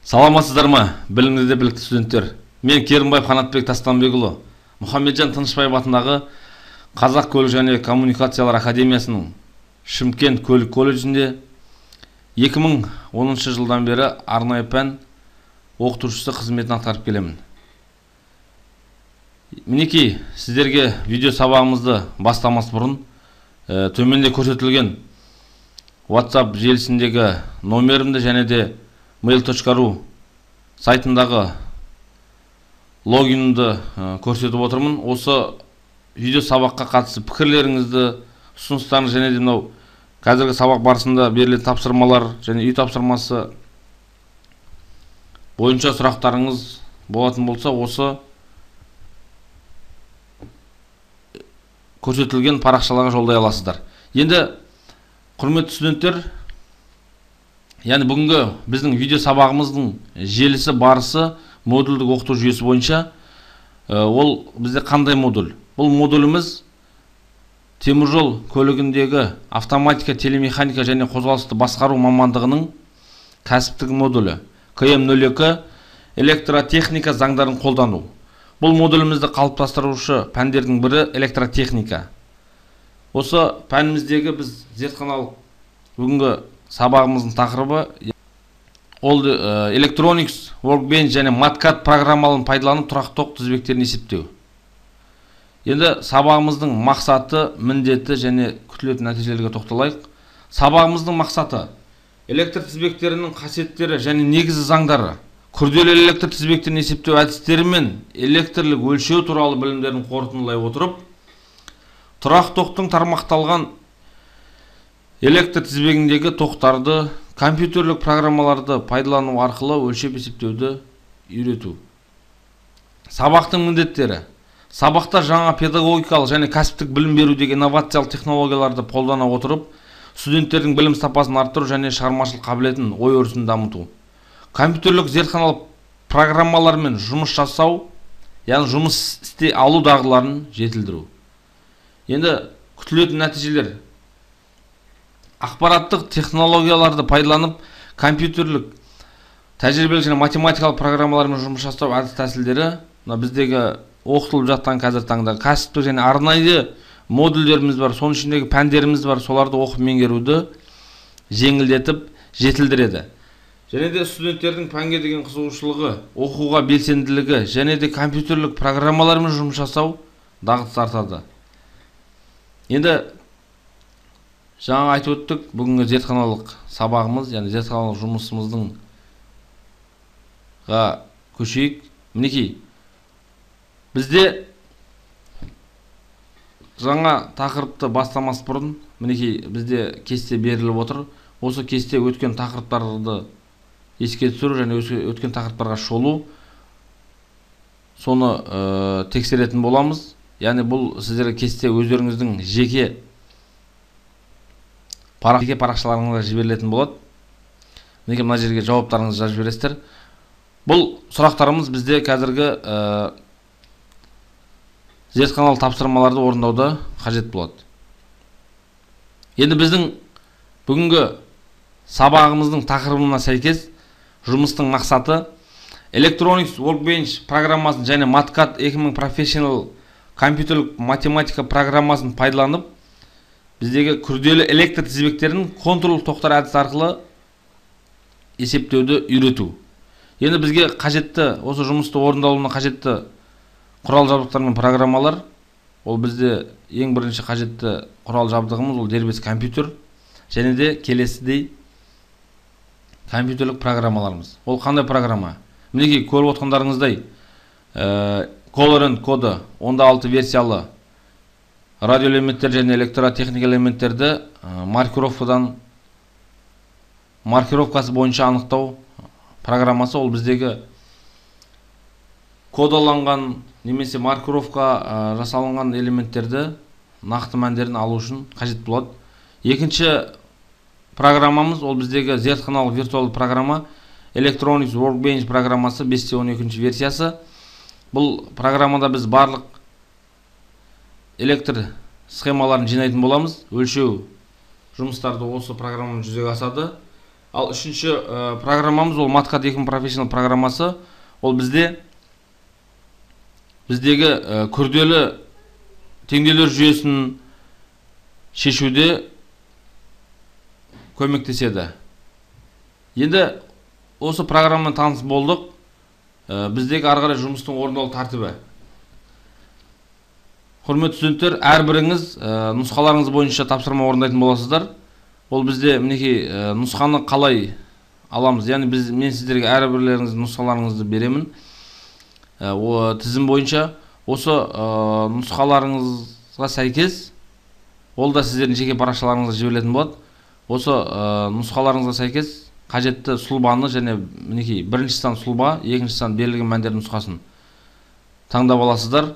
Саламатсыздар ма, білімді де білікті студенттер. Мен Керімбаев Қанатбек Тастанбекұлы, Мұхамеджан Тынышбаев атындағы Қазақ көлік және коммуникациялар академиясының Шымкент көлік колледжінде 2010 жылдан бері арнайы пән оқытушысы қызметін атқарып келемін. Мінекей, сіздерге видео сабағымызды бастамас бұрын төменде көрсетілген WhatsApp желісіндегі номерімді және де mail.ru сайтындағы логинімді көрсетіп отырмын. Осы видео сабаққа қатысты пікірлеріңізді, ұсыныстарыңызды және де мынау қазіргі сабақ барысында берілетін тапсырмалар және үй тапсырмасы бойынша сұрақтарыңыз болатын болса, осы көрсетілген парақшаларға жолдай аласыздар. Енді, құрметті студенттер, яғни бүгінгі біздің видео сабағымыздың желісі барысы модульдік оқыту жүйесі бойынша. Ол бізде қандай модуль? Бұл модуліміз теміржол көлігіндегі автоматика, телемеханика және қозғалысты басқару мамандығының кәсіптік модулі КМ02 электротехника заңдарын қолдану. Бұл модулімізді қалыптастырушы пәндердің бірі электротехника. Осы пәніміздегі біз зертханалық бүгінгі сабағымыздың тақырыбы ол Electronics Workbench және Mathcad программаларын пайдаланып тұрақты тоқ тізбектерін есептеу. Енді сабағымыздың мақсаты, міндеті және күтілетін нәтижелерге тоқталайық. Сабағымыздың мақсаты электр тізбектерінің қасиеттері және негізгі заңдары, күрделі электр тізбектерін есептеу әдістері мен электрлік өлшеу туралы білімдерін қорытындылай отырып, тұрақты тоқтың тармақталған электр тізбегіндегі тоқтарды компьютерлік программаларды пайдалану арқылы өлшеп есептеуді үйрету. Сабақтың міндеттері. Сабақта жаңа педагогикалық және кәсіптік білім берудегі инновациялық технологияларды қолдана отырып, студенттердің білім сапасын арттыру және шығармашылық қабілетін, ой өрісін дамыту. Компьютерлік зертханалық программалармен жұмыс жасау, яғни жұмыс істей алу дағдыларын жетілдіру. Енді күтілетін нәтижелер. Ақпараттық технологияларды пайдаланып, компьютерлік, тәжірибелік және математикалық программалармен жұмыс жасау әдіс тәсілдері мына біздегі оқытылып жатқан қазір таңда кәсіптік және арнайы модульдеріміз бар, соның ішіндегі пәндеріміз бар, соларды оқып меңгеруді жеңілдетіп, жетілдіреді. Және де студенттердің пәнге деген қызығушылығы, оқуға белсенділігі және де компьютерлік программалармен жұмыс жасау дағдысы артады. Енді жаңа айтып өттік, бүгінгі зертханалық сабағымыз, яғни зертханалық жұмысымыздың көшейік. Мінекей, бізде жаңа тақырыпты бастамас бұрын, мінекей, бізде кесте беріліп отыр. Осы кесте өткен тақырыптарды еске түсіру және өткен тақырыптарға шолу, соны тексеретін боламыз. Яғни бұл сіздерге кесте өздеріңіздің жеке парақшаларыңызға жіберілетін болады. Мінекей, мына жерге жауаптарыңызды жазып жібересіздер. Бұл сұрақтарымыз бізде қазіргі зертханалық тапсырмаларды орындауда қажет болады. Енді біздің бүгінгі сабағымыздың тақырыбына сәйкес жұмыстың мақсаты Electronics Workbench программасын және Mathcad 2000 Professional компьютерлік математика программасын пайдаланып, біздегі күрделі электр тізбектерін контурлық тоқтар әдісі арқылы есептеуді үйрету. Енді бізге қажетті, осы жұмысты орындалуына қажетті құрал жабдықтар мен программалар, ол бізде ең бірінші қажетті құрал жабдығымыз ол дербес компьютер және де келесідей компьютерлік программаларымыз. Ол қандай программа? Мінекей, көріп отқандарыңыздай, Color коды 16 версиялы радиоэлементтер және электротехника элементтерді маркировкасы бойынша анықтау программасы. Ол біздегі кодаланған немесе маркировка жасалынған элементтерді нақты мәндерін алу үшін қажет болады. Екінші программамыз ол біздегі зертханалық виртуалды программа Electronics Workbench программасы 5.12 версиясы. Бұл программада біз барлық электр схемаларын жинайтын боламыз. Өлшеу жұмыстарды осы программамен жүзеге асады. Ал үшінші программамыз ол Mathcad 2000 Professional программасы. Ол біздегі күрделі теңдеулер жүйесін шешуде көмектеседі. Енді осы программамен таныс болдық. Біздегі ары қарай жұмыстың орындалу тәртібі. Құрметті студенттер, әрбіріңіз нұсқаларыңыз бойынша тапсырма орындайтын боласыздар. Ол бізде мінекей нұсқаны қалай аламыз? Яғни мен сіздерге әрбірлеріңіздің нұсқаларыңызды беремін. Тізім бойынша осы нұсқаларыңызға сәйкес, ол да сіздердің жеке парақшаларыңызға жіберілетін болады. Осы нұсқаларыңызға сәйкес қажетті сұлбаны және мінекей бірінші сан сұлба, екінші сан берілген мәндердің нұсқасын таңдап аласыздар.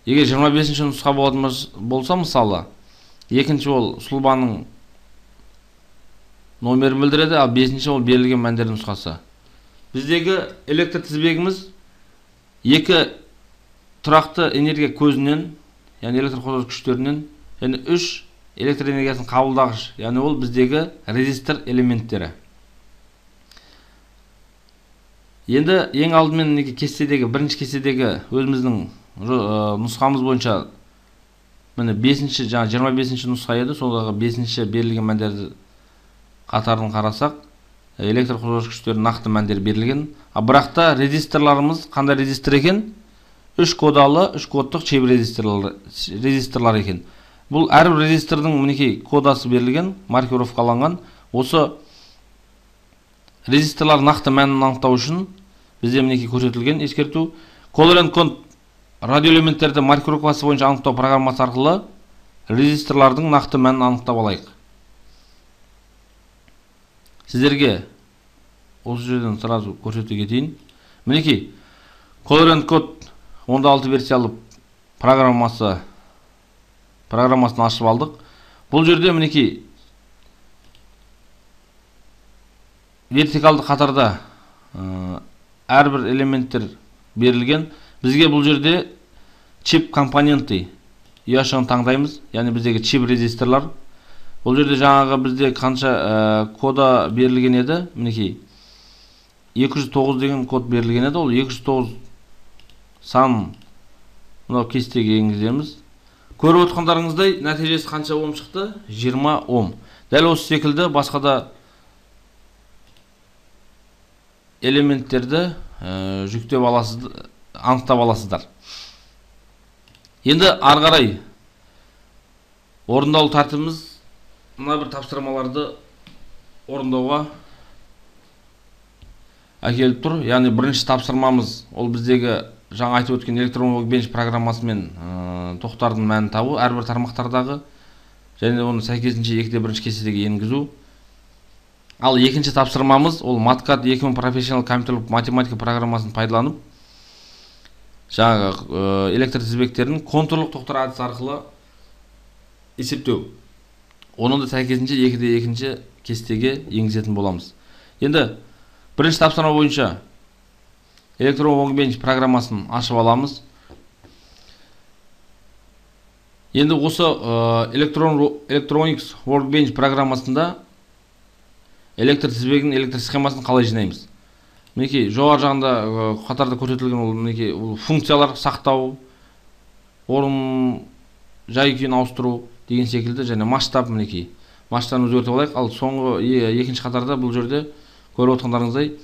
Егер 25-ші нұсқа болатын болса, мысалы, екінші ол сұлбаның номерін білдіреді, ал бесінші ол берілген мәндердің нұсқасы. Біздегі электр тізбегіміз екі тұрақты энергия көзінен, яғни электр қозғаушы күштерінен, және үш электр энергиясын қабылдағыш, яғни ол біздегі резистор элементтері. Енді ең алдымен мінекей кестедегі, бірінші кестедегі өзіміздің нұсқамыз бойынша міне бесінші, жаңа 25-ші нұсқа еді, сондағы бесінші берілген мәндерді қатарын қарасақ, электр қозғаушы күштерінің нақты мәндері берілген. А бірақ та резисторларымыз қандай резистор екен? Үш кодалы, үш кодтық чип резисторлар екен. Бұл әрбір резистордың мінекей кодасы берілген, маркировкаланған. Осы резисторлар нақты мәнін анықтау үшін бізде мінекей көрсетілген ескерту. Color and Code радиоэлементтерді маркировкасы бойынша анықтау программасы арқылы резисторлардың нақты мәнін анықтап алайық. Сіздерге осы жерден сразу көрсете кетейін. Мінекей Color and Code 16 версиялы программасын ашып алдық. Бұл жерде мінекей вертикалды қатарда әрбір элементтер берілген. Бізге бұл жерде чип компоненты ұяшығын таңдаймыз, яғни біздегі чип резисторлар. Бұл жерде жаңағы бізде қанша кода берілген еді? Мінекей 209 деген код берілген еді. Ол 209 сан мынау кестеге енгіземіз. Көріп отқандарыңыздай нәтижесі қанша ом шықты? 20 ом. Дәл осы секілді басқа да элементтерді жүктеп аласыз, анықтап аласыздар. Енді ары қарай орындалу тәртібіміз мына бір тапсырмаларды орындауға әкеліп тұр. Яғни бірінші тапсырмамыз ол біздегі жаңа айтып өткен Electron Workbench программасымен тоқтардың мәнін табу әрбір тармақтардағы және оны сәйкесінше 2-де 1 кестеге енгізу. Ал екінші тапсырмамыз ол Mathcad 2000 Professional компьютерлік математика программасын пайдаланып жаңағы электр тізбектерін контурлық тоқтар әдісі арқылы есептеу. Оны да сәйкесінше 2-де 2 кестеге енгізетін боламыз. Енді бірінші тапсырма бойынша Electron Workbench программасын ашып аламыз. Енді осы Electronics Workbench программасында электр тізбегінің электр схемасын қалай жинаймыз? Мінекей жоғары жағында қатарда көрсетілген ол мінекей ол функциялар сақтау, орын жай күйін ауыстыру деген секілді және масштаб мінекей. Масштабын өзгертіп алайық. Ал соңғы екінші қатарда бұл жерде көріп отырғандарыңыздай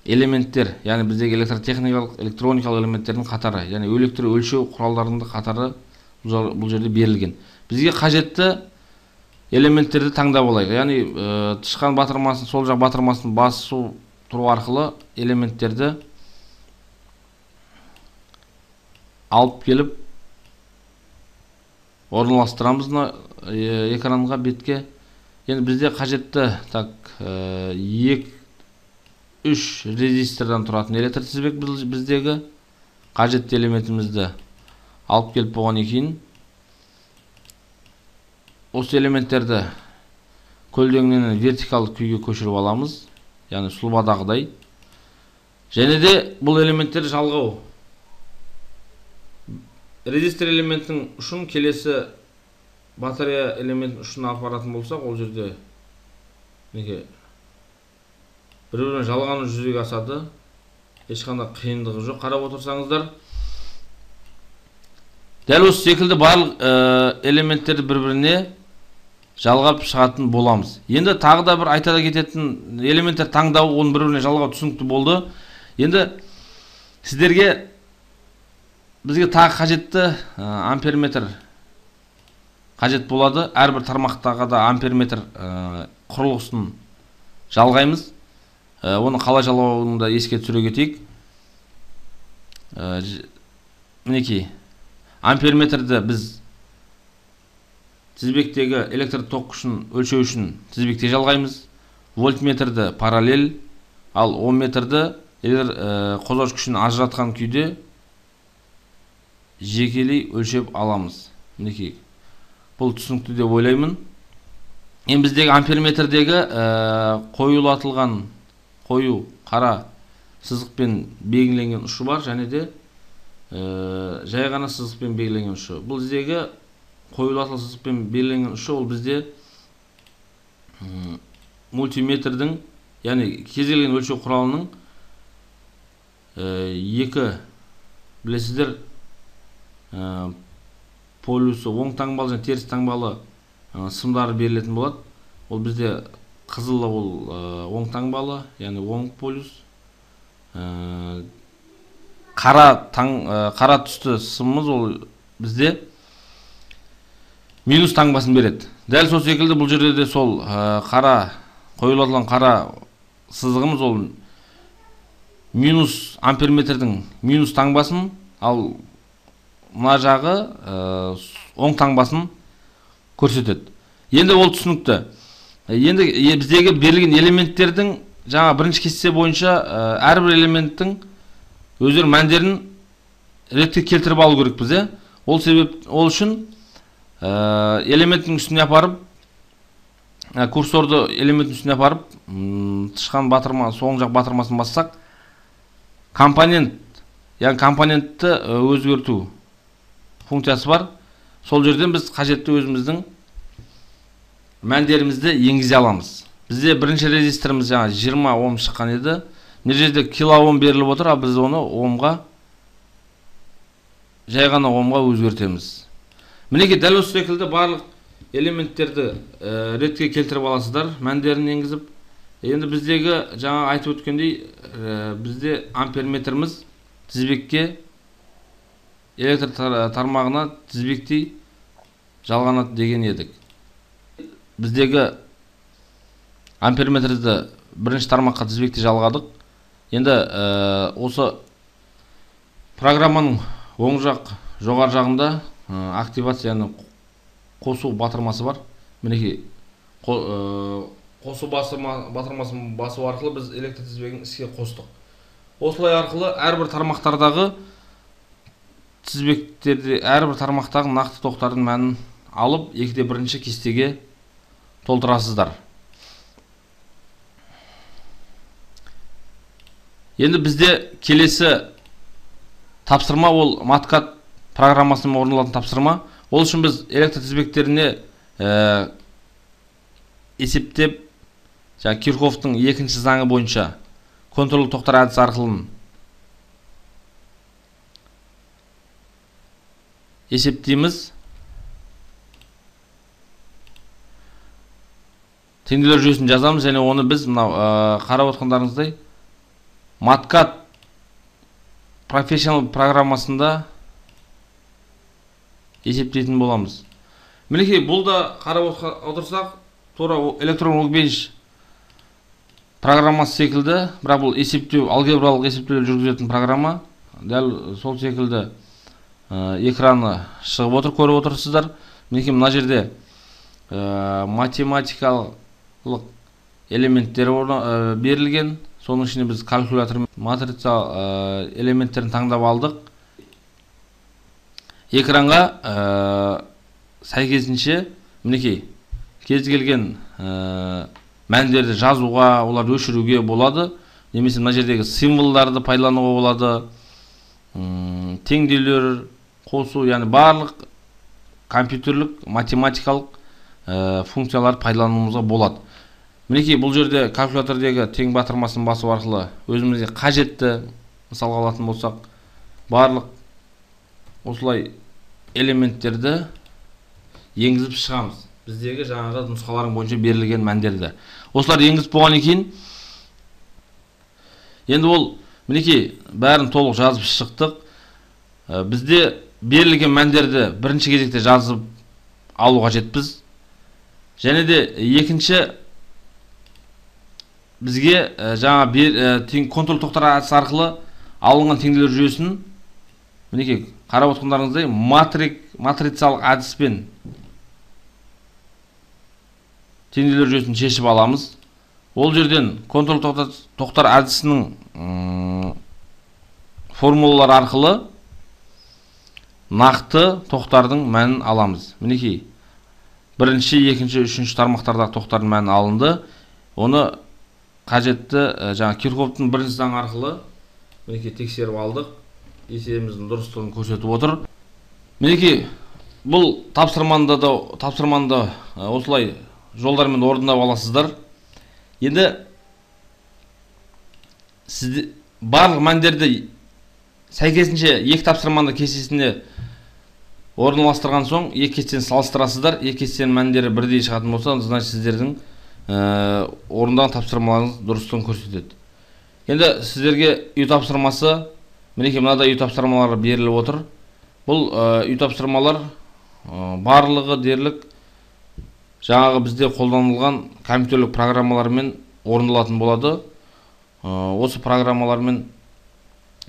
элементтер, яғни біздегі электротехникалық, электроникалық элементтердің қатары, яғни электр өлшеу құралдарының қатары бұл жерде берілген. Бізге қажетті элементтерді таңдап алайық. Яғни тышқан батырмасын, сол жақ батырмасын басу тұру арқылы элементтерді алып келіп орналастырамыз мына экранға, бетке. Енді бізде қажетті так 2 3 резистордан тұратын электр тізбек біздегі қажетті элементімізді алып келіп болғаннан кейін осы элементтерді көлденеңнен вертикалды күйге көшіріп аламыз, яғни сұлбадағыдай. Және де бұл элементтерді жалғау. Резистор элементінің ұшын келесі батарея элементінің ұшына апаратын болсақ, ол жерде Мінекей бір-біріне жалғану жүзеге асады. Ешқандай қиындығы жоқ, қарап отырсаңыздар. Дәл осы секілді барлық элементтерді бір-біріне жалғап шығатын боламыз. Енді тағы да бір айта кететін элементтер таңдау, оның бір-біріне жалғау түсінікті болды. Енді сіздерге бізге тағы қажетті амперметр қажет болады. Әрбір тармақтағы да амперметр құрылғысын жалғаймыз. Оны қалай жалғауын да еске түсіре кетейік. Мінекей, амперметрді біз тізбектегі электр ток күшін өлшеу үшін тізбекте жалғаймыз. Вольтметрді параллель, ал омметрді қозғауыш күшін ажыратқан күйде жекелей өлшеп аламыз. Мінекей, бұл түсінікті деп ойлаймын. Енді біздегі амперметрдегі қоюлатылған қою қара сызықпен белгіленген ұшы бар, және де жай ғана сызықпен белгіленген ұшы. Бұл біздегі қоюлатылған сызықпен белгіленген ұшы, ол бізде мультиметрдің, яғни кез келген өлшеу құралының екі, білесіздер, полюсі оң таңбалы және теріс таңбалы сымдары берілетін болады. Ол бізде қызылы ол оң таңбалы, яғни оң полюс, қара түсті сымымыз ол бізде минус таңбасын береді. Дәл сол секілді бұл жерде де сол қара қоюлатылған қара сызығымыз ол минус амперметрдің минус таңбасын, ал мына жағы оң таңбасын көрсетеді. Енді ол түсінікті. Енді біздегі берілген элементтердің жаңа бірінші кесте бойынша әрбір элементтің өздерінің мәндерін ретке келтіріп алу керекпіз, иә? Ол себеп, ол үшін элементтің үстіне апарып, курсорды элементтің үстіне апарып, тышқан батырма, оң жақ батырмасын бассақ, компонент, яғни компонентті өзгерту функциясы бар. Сол жерден біз қажетті өзіміздің мәндерімізді енгізе аламыз. Бізде бірінші резисторымыз жаңа 20 ом шыққан еді. Мына жерде килоом беріліп отыр, ал біз оны омға, жай ғана омға өзгертеміз. Мінекей, дәл осы секілді барлық элементтерді ретке келтіріп аласыздар, мәндерін енгізіп. Енді біздегі жаңа айтып өткендей, бізде амперметріміз тізбекке, электр тармағына тізбектей жалғанады деген едік. Біздегі амперметрді бірінші тармаққа тізбекте жалғадық. Енді осы программаның оң жақ жоғары жағында активацияны қосу батырмасы бар. Мінекей, қосу батырмасын басу арқылы біз электр тізбегін іске қостық. Осылай арқылы әрбір тармақтардағы тізбектерде әрбір тармақтағы нақты тоқтардың мәнін алып, екіде бірінші кестеге толтырасыздар. Енді бізде келесі тапсырма ол Mathcad программасымен орындалатын тапсырма. Ол үшін біз электр тізбектеріне есептеп, жаңа Кирхофтың екінші заңы бойынша контурлы тоқтар әдісі арқылы есептейміз. Теңдеулер жүйесін жазамыз және оны біз мынау қарап отқандарыңыздай Mathcad Professional программасында есептейтін боламыз. Мінекей, бұл да қарап отырсақ, тура Electron Workbench программасы секілді, бірақ бұл есептеу, алгебралық есептеулер жүргізетін программа. Дәл сол секілді экраны шығып отыр, көріп отырсыздар. Мінекей, мына жерде математикалық элементтер берілген. Соның ішінде біз калькулятор, матрица элементтерін таңдап алдық. Экранға сәйкесінше мінекей кез келген мәндерді жазуға, оларды өшіруге болады. Немесе мына жердегі символдарды пайдалануға болады. Теңдеулер қосу, яғни барлық компьютерлік, математикалық функцияларды пайдалануымызға болады. Мінекей, бұл жерде калькулятордегі тең батырмасын басу арқылы өзімізге қажетті, мысалға алатын болсақ, барлық осылай элементтерді енгізіп шығамыз. Біздегі жаңағы нұсқаларың бойынша берілген мәндерді. Осыларды енгізіп болғаннан кейін енді ол мінекей бәрін толық жазып шықтық. Бізде берілген мәндерді бірінші кезекте жазып алу қажетпіз. Және де екінші бізге жаңа контурлық тоқтар әдісі арқылы алынған теңдеулер жүйесін мінекей қарап отырғандарыңыздай матрицалық әдіспен теңдеулер жүйесін шешіп аламыз. Ол жерден контурлық тоқтар әдісінің формулалары арқылы нақты тоқтардың мәнін аламыз. Мінекей бірінші, екінші, үшінші тармақтардағы тоқтардың мәні алынды. Оны қажетті жаңа Кирхгофтың бірінші заңы арқылы мінекей тексеріп алдық. Есебіміздің дұрыстығын көрсетіп отыр. Мінекей бұл тапсырманы да осылай жолдармен орындап аласыздар. Енді сізде барлық мәндерді сәйкесінше екі тапсырманы кестесіне орналастырған соң екі кестені салыстырасыздар. Екі кестенің мәндері бірдей шығатын болса, значит сіздердің орындаған тапсырмаларыңыз дұрыстығын көрсетеді. Енді сіздерге үй тапсырмасы, мінекей мынадай үй тапсырмалары беріліп отыр. Бұл үй тапсырмалар барлығы дерлік жаңағы бізде қолданылған компьютерлік программалармен орындалатын болады. Осы программалармен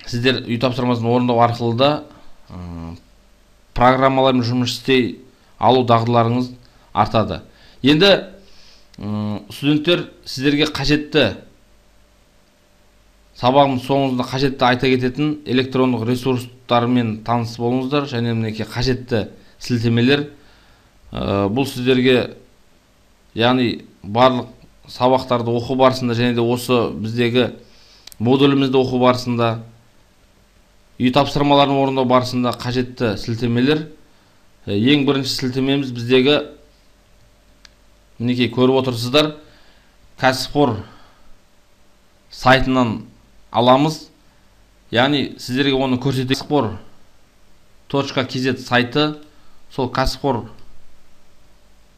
сіздер үй тапсырмасын орындау арқылы да программалармен жұмыс істей алу дағдыларыңыз артады. Енді студенттер, сіздерге қажетті сабағымыз соңында қажетті айта кететін электрондық ресурстармен таныс болыңыздар. Және мінекей қажетті сілтемелер. Бұл сіздерге, яғни барлық сабақтарды оқу барысында және де осы біздегі модулімізді оқу барысында, үй тапсырмаларын орындау барысында қажетті сілтемелер. Ең бірінші сілтемеміз біздегі мінекей көріп отырсыздар, Кәсіпқор сайтынан аламыз. Яғни сіздерге оны көрсетейін. Кәсіпқор.kz сайты, сол Кәсіпқор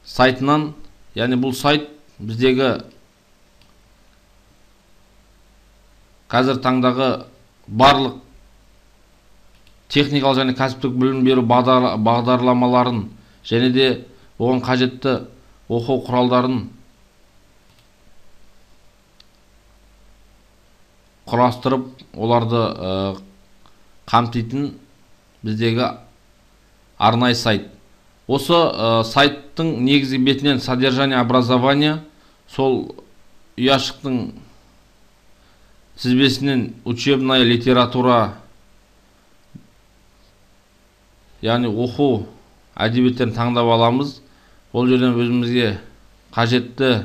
сайтынан, яғни бұл сайт біздегі қазір таңдағы барлық техникалық және кәсіптік білім беру бағдарламаларын және де оған қажетті оқу құралдарын құрастырып, оларды қамтитын біздегі арнайы сайт. Осы сайттың негізгі бетінен содержание образования, сол ұяшықтың тізбесінен учебная литература, яғни оқу әдебиеттерін таңдап аламыз. Ол жерден өзімізге қажетті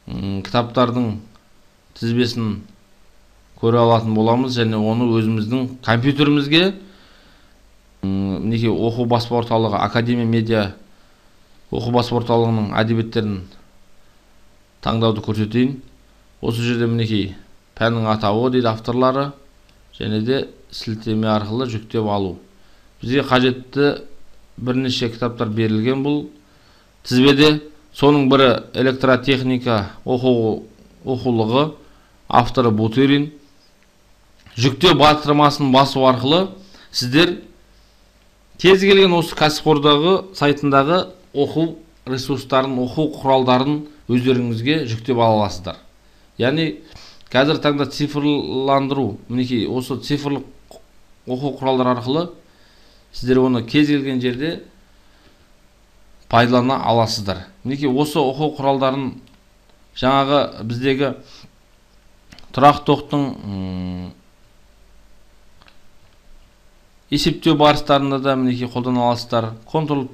кітаптардың тізбесін көре алатын боламыз және оны өзіміздің компьютерімізге, мінекей оқу баспа орталығы, Академия медиа оқу баспа орталығының әдебиеттерін таңдауды көрсетейін. Осы жерде мінекей пәннің атауы дейді, авторлары және де сілтеме арқылы жүктеп алу. Бізге қажетті бірнеше кітаптар берілген бұл тізбеде. Соның бірі электротехника оқулығы, авторы Бутырин. Жүктеу батырмасын басу арқылы сіздер кез келген осы Кәсіпқордағы сайтындағы оқу ресурстарын, оқу құралдарын өздеріңізге жүктеп ала аласыздар. Яғни қазір таңда цифрландыру, мінекей осы цифрлық оқу құралдары арқылы сіздер оны кез келген жерде пайдалана аласыздар. Мінекей осы оқу құралдарын жаңағы біздегі тұрақ тоқтың есептеу барыстарында да мінекей қолдана аласыздар. Контурлық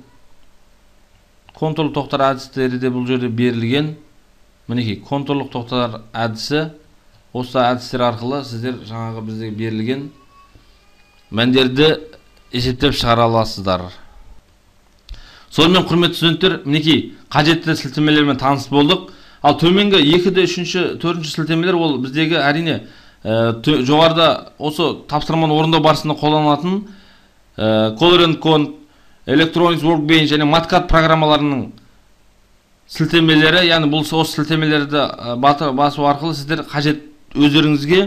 тоқтар әдістері де бұл жерде берілген. Мінекей контурлық тоқтар әдісі, осы әдістер арқылы сіздер жаңағы бізде берілген мәндерді есептеп шығара аласыздар. Сонымен, құрметті студенттер, мінекей, қажетті сілтемелермен таныс болдық. Ал төменгі 2-де, 3-ші, 4-ші сілтемелер ол біздегі, әрине, жоғарыда осы тапсырманы орындау барысында қолданылатын Color Code, Electronics Workbench және Mathcad программаларының сілтемелері, яғни бұл осы сілтемелерді басу арқылы сіздер қажет өздеріңізге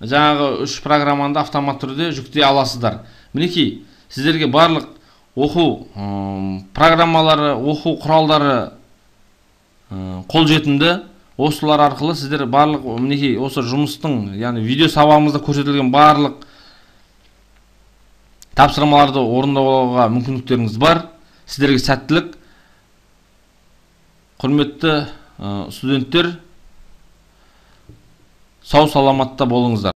жаңағы үш программаны автомат түрде жүктей аласыздар. Мінекей, сіздерге барлық оқу программалары, оқу құралдары қолжетімді. Осылар арқылы сіздер барлық, мінекей, осы жұмыстың, яғни видео сабағымызда көрсетілген барлық тапсырмаларды орындауға мүмкіндіктеріңіз бар. Сіздерге сәттілік. Құрметті студенттер, сау саламатта болыңыздар.